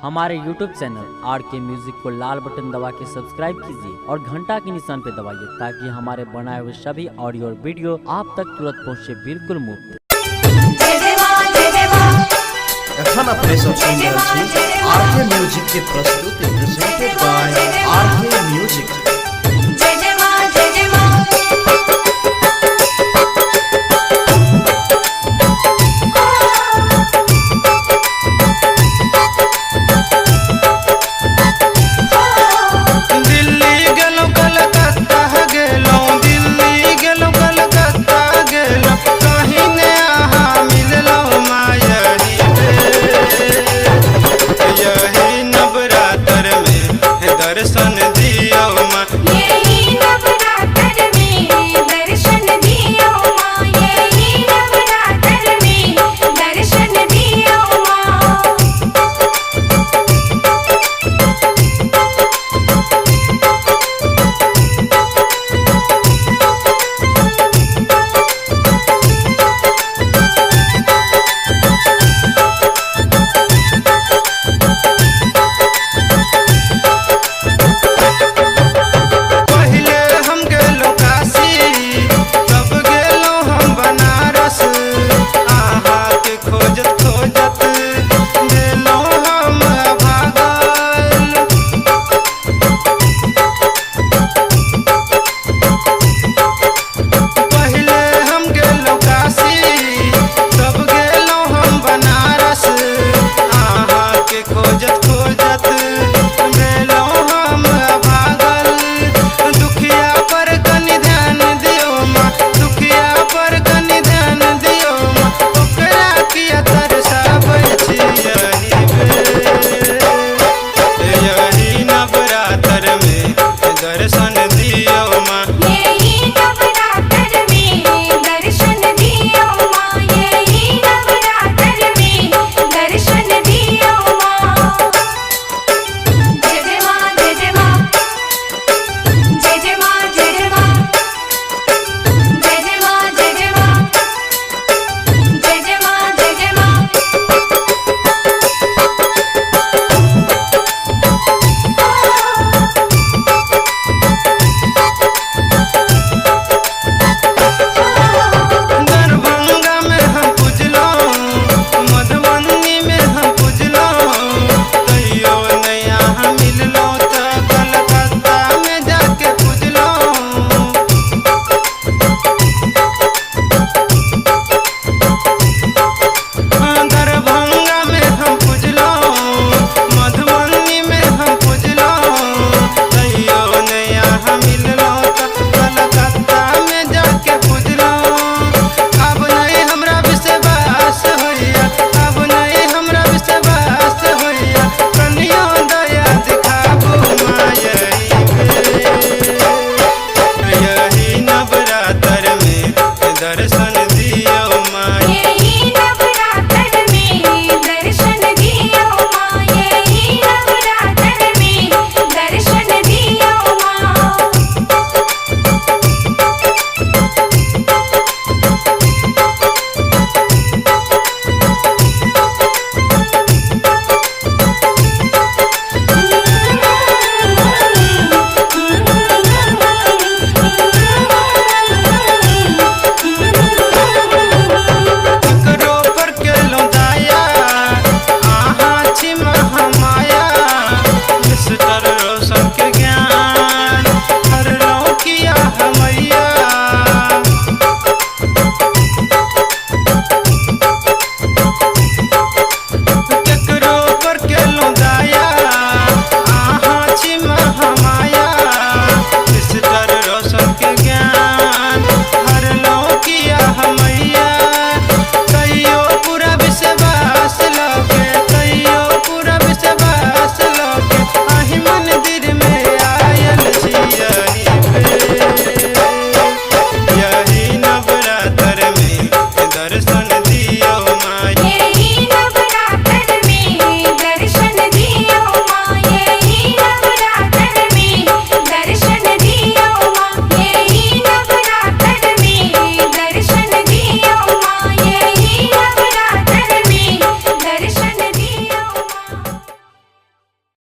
हमारे YouTube channel R K music को लाल button दबा के सब्सक्राइब कीजिए और घंटा के निशान पर दबाइए ताकि हमारे बनाए हुए सभी ऑडियो और वीडियो आप तक तुरंत पहुंचे बिल्कुल मुफ्त। जय जय माँ, जय जय माँ। एखन अपने सब सुनि रहल छी आर के म्यूजिक के प्रस्तुति, presented by R K music. जय जय माँ, जय जय माँ। दिल्ली गेलहुँ, कलकत्ता गेलहुँ, दिल्ली गेलहुँ, कलकत्ता गेलहुँ, कहीं ने अहाँ मिललहुँ। मायरी रे, यही नवरात्र में दर्शन